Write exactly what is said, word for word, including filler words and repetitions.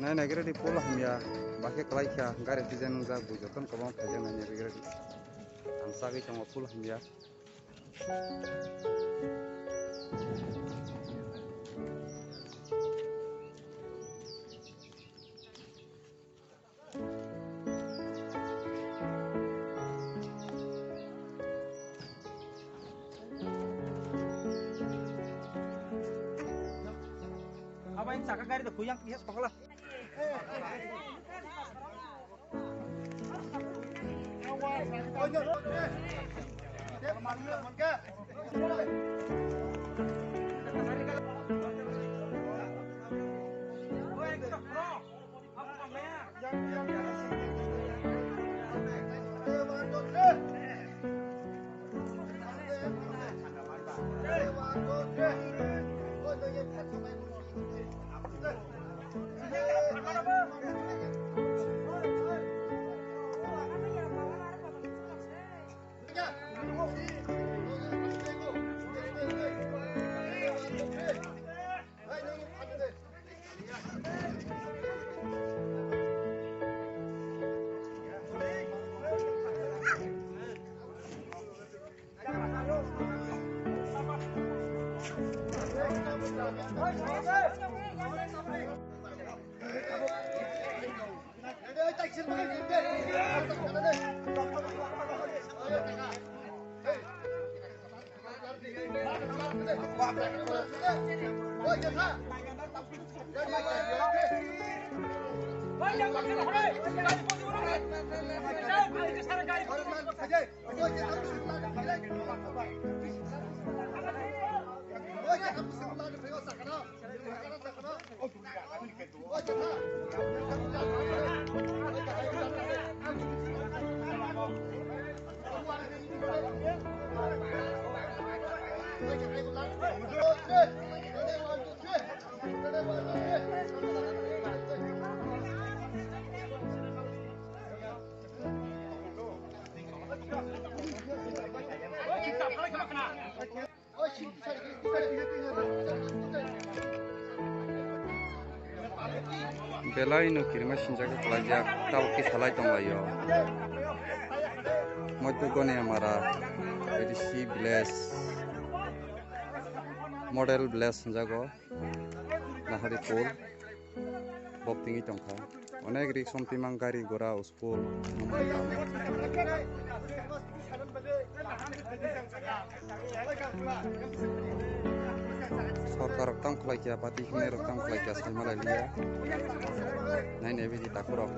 Nai nai gari di pul hamya, bakhe kwlai kha, gari design wngjak, bui jotono kwbangma phaijak nai nai gari di. Ang chagwi tongo pul hamya. Abo yang saka gari da kuyang kiyas pakala. Belai no kirima sinjak khlaijak, tabuk kisa lai tong lai o. Moitugoni amara, A D C village, model village sinjago, Nahari pol, bok tingwi tongkha. Onek rik som timang gari gora. Pol. Sorkar rok tamo khlai kha, party hwnwi rok tamo khlai kha, sai malai liya. Nai nai bidi takhorok.